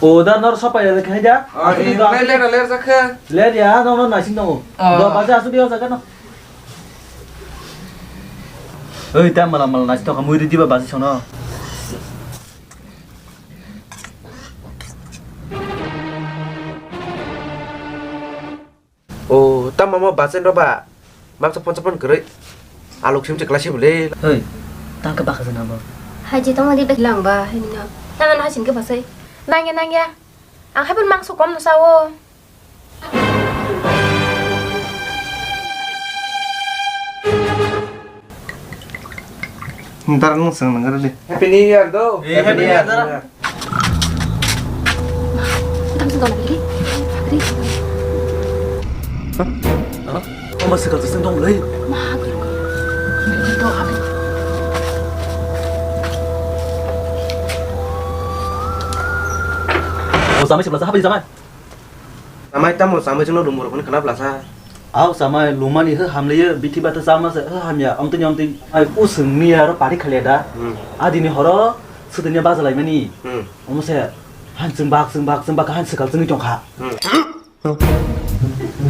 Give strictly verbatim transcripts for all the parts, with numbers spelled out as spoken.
O da nor sapai le khai da. Ah, asuk eh, do, ler, ler, ler jakha. Ler ya, no, no, nasing tongo. Ah. Do baja asuk dia jakha no. Oi, ta mala mala nasing tongo, mui ri diba basi sono. O, tamo mo bachen roba. Baksa ponsa pon kwrwi. Alok sim chikla si bwle. Hei, tang khe bakha jana bo. Hai je tongma di bek lang ba, hai no. Tang ano hasin khe basai. Nangya, nangya. Ang hai pun mangso kom no sao. Dar nung sang nang di. Happy New Year do. Eh, Happy New Year, dara. Tang sa dona bili. Bili. Hah? Ama sekal seseng dong lei. Ma, bili. Bili do, bili. Oh, samai sebelah sah, apa di samai? Samai tamo samai chwngno lum borok hwnwi khna blasa. Au samai lumani hw hamliyo bithi bata chama se hw hamya amtwini amtwi ai uswng miya aro pari khalia da. Hmm. Adini horo swtwini baja laimani. Hmm. Omo se han chwng bak chwng bak chwng bak han swkal chwngwi tongkha. Hmm.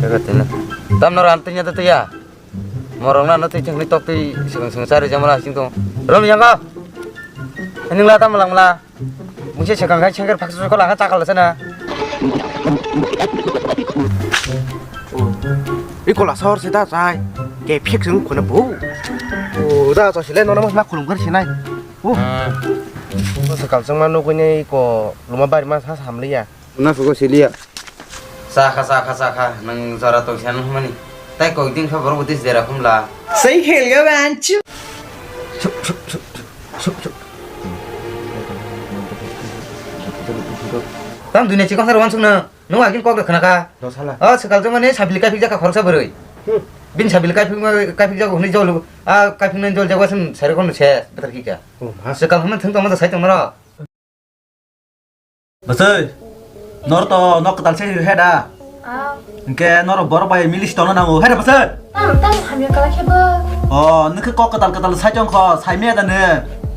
Jaga tila. Tamno ran twinya da twiya. Morok na no twi chwngni tok twi swkang swkang chari jamala sing tong. Rom yanga. Ningla tam langmala. Mungse swkang khai sengker phaksa sokol ang chakal sana. Ikola sor se da chai. Ke phik sung khuna bu. O da to sile no ma khulum kar sinai. O. Swkang changma nugui nei ko luma bari ma sa samliya. Na phugo siliya. Chakha, chakha, chakha, nwng jora tongsiya nung hwnmani. Tai kok din khe borok bo tei jera khumla. Sai khel ga ban chu. Suk, suk, suk, suk, suk, suk. Tang dunia chikon sar wansuk na. Nung agin kok khna kha. Do sala. O swkal jong mani sabili kaphik jakha khoroksa bwrwi. Hmm. Bin sabili kaphik ma, kaphik jago hwnwi jol. A kaphik nani jol jago sin sari kon se betar kika. Oh, ma. Swkal hwnna thung tong ma sai tong naro. Bwsai, nor to nok kwtal se he da? Ah. Hwnkhe norok borok bai milis tongna nango, he da bwsai? Tam, tam hamya kala khe bo. O, nwng khe kok kwtal kwtal sai tong kho, sai maya da nw?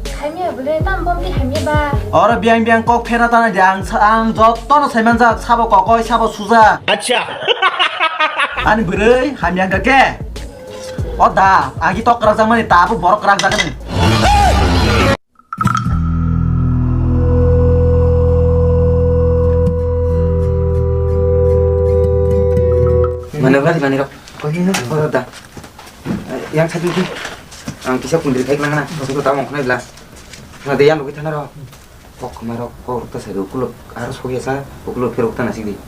Sai maya bwle, tam bom twi hamya ba. Oro biyang biyang kok phena tana di ang sa-, ang jotono sai manjak, sabo kokoi, sabo suja. Acha. Ani bwrwi hamya wngkha khe. O da, agi tok kwrak jakmani, ta bo borok kwrak jakmani. Mane bari mani rok. Koi ni oro da. Yang sadi ki. Ang kisa kundri khai lang na. Koi ko tamo khnai bla. Na de yang lagi thana ro. Kok khma rok kok rok ta sai do kulo. Aro soi sa kulo phirok ta na sidi.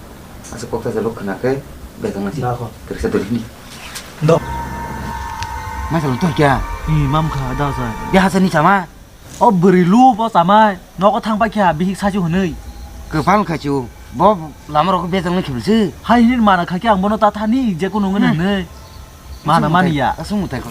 Asa kok ta jalo khna kai. Betang na si. Da ko. Tersa dori ni. Do. Mai sa to kya? Ni mam kha da sa. Ya hasa ni sama. O bwrwi lu bo chamai, nogo thang pai kha bihik sachu hwnwi. Kwpal khachu, bo lama rok bejak nang khibul se. Hai hini mana kha khe ang bono ta thani je kunu ngana Hmm. hwnwi. Mana Aswk mani mutai, ya. Aswk mutai kho.